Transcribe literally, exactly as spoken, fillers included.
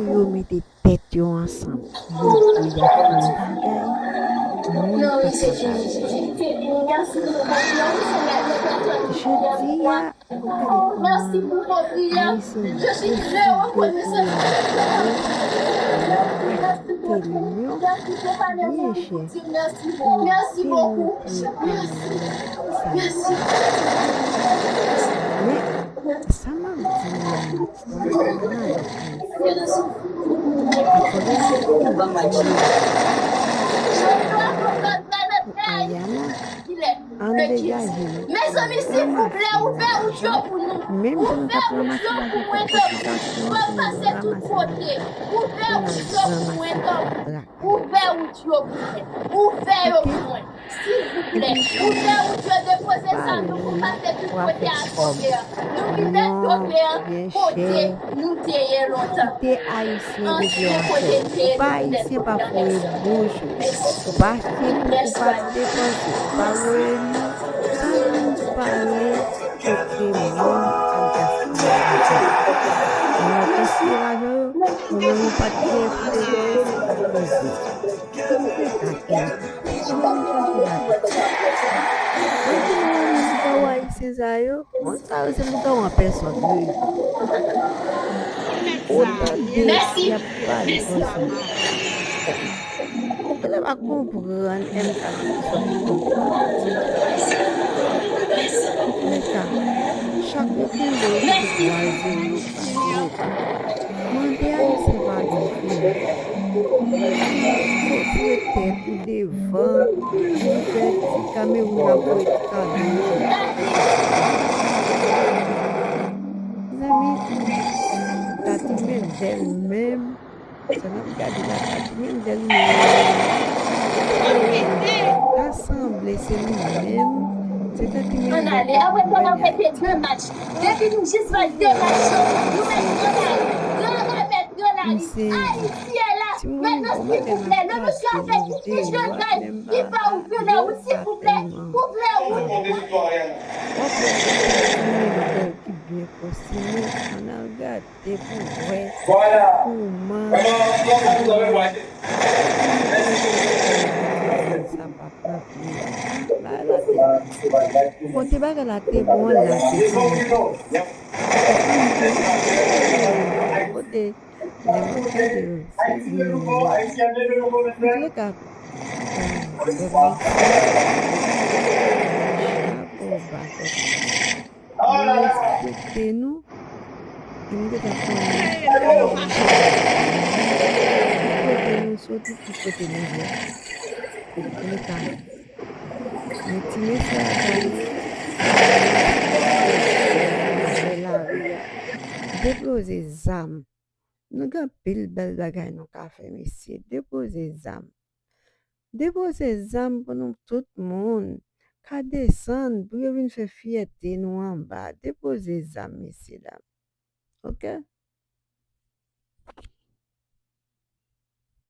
Yo mete tèt yo ansanm. Yo pou y ap fè yon bagay. Moun pa ka pale. Jodi a, ou gade kòman Ayisyen deside pou y ap fè telyon byen chè. Yo te monte anmwey sa. Men, sa m ap di nou la, matinal la, apre pou Ayana, ann degaje nou. Mezanmi, silvouplè, ouvè wout yo pou nou. Ouvè wout yo pou mwen, tanpri. Fè m pase tout kote. Ouvè wout yo pou mwen, tanpri. Ouvè wout yo pou mwen. Ouvè yo pou mwen. Silvouplè. Ouvè wout yo, depoze zam yo pou pase tout kote a Jovè a. Nou vin met Jovè a kote nou te ye lontan. Kite Ayisyen depi anfè. Ou pa Ayisyen, pa foure bouch ou. Ou pa achte, ou pa depanse. Ou pa voye nou. Pa vin pale kote moun ap gaspiye lajan. Moun ap gaspiye lajan yo, ou menm ou pa t gen pou te voye, se pa koze. Mwen di nou, mwen di pa w Ayisyen sa yo, moun sa yo se mouton an pèsòn yo ye. Ou tande y ap pale konsa. Ou genlè pa konprann M K la ki sòti. Antouka, chak yo kenbe yo sou twa je yo pa, yo pa. Mande Ayisyen padon frè. Retire tèt ou devan, nou pèdi Kamewoun ap voye ti kado yo. Mezanmi, Tati Mendel menm, sa n ap gade la, Tati Mendel menm. Ta sanble se li menm, se Tati Mendel. Ann ale, apre sa n ap mete de match. Depi nou jis fè de match yo, nou mèt ann ale. Ann ale, mèt ann ale. Ayiti e la. Mèt non, silvouplè. Le mesye ap fè tout fich de gaz. Li pa ouvri lè ou, silvouplè. Ouvri ou. Ki byen konstime, ann al gade pou wè kòman sa p ap pran pye. Bagay la te, kote bagay la te bon an la, te fini. Kote, lè m ap gade yo, se vini. Antouka, pèp Ayisyen, chapo ba pèp Ayisyen. Nou respekte nou. E m gentan konnen ki kote nou soti, ki kote nou ye. Antouka, men ti mesye a gade, nan lari a. Depoze zam. Nou gen anpil bèl bagay nou ka fè, mesye. Depoze zam. Depoze zam pou nou tout moun ka desann, pou yo vin fè fyète nou anba. Depoze zam, mesye dam. Oke?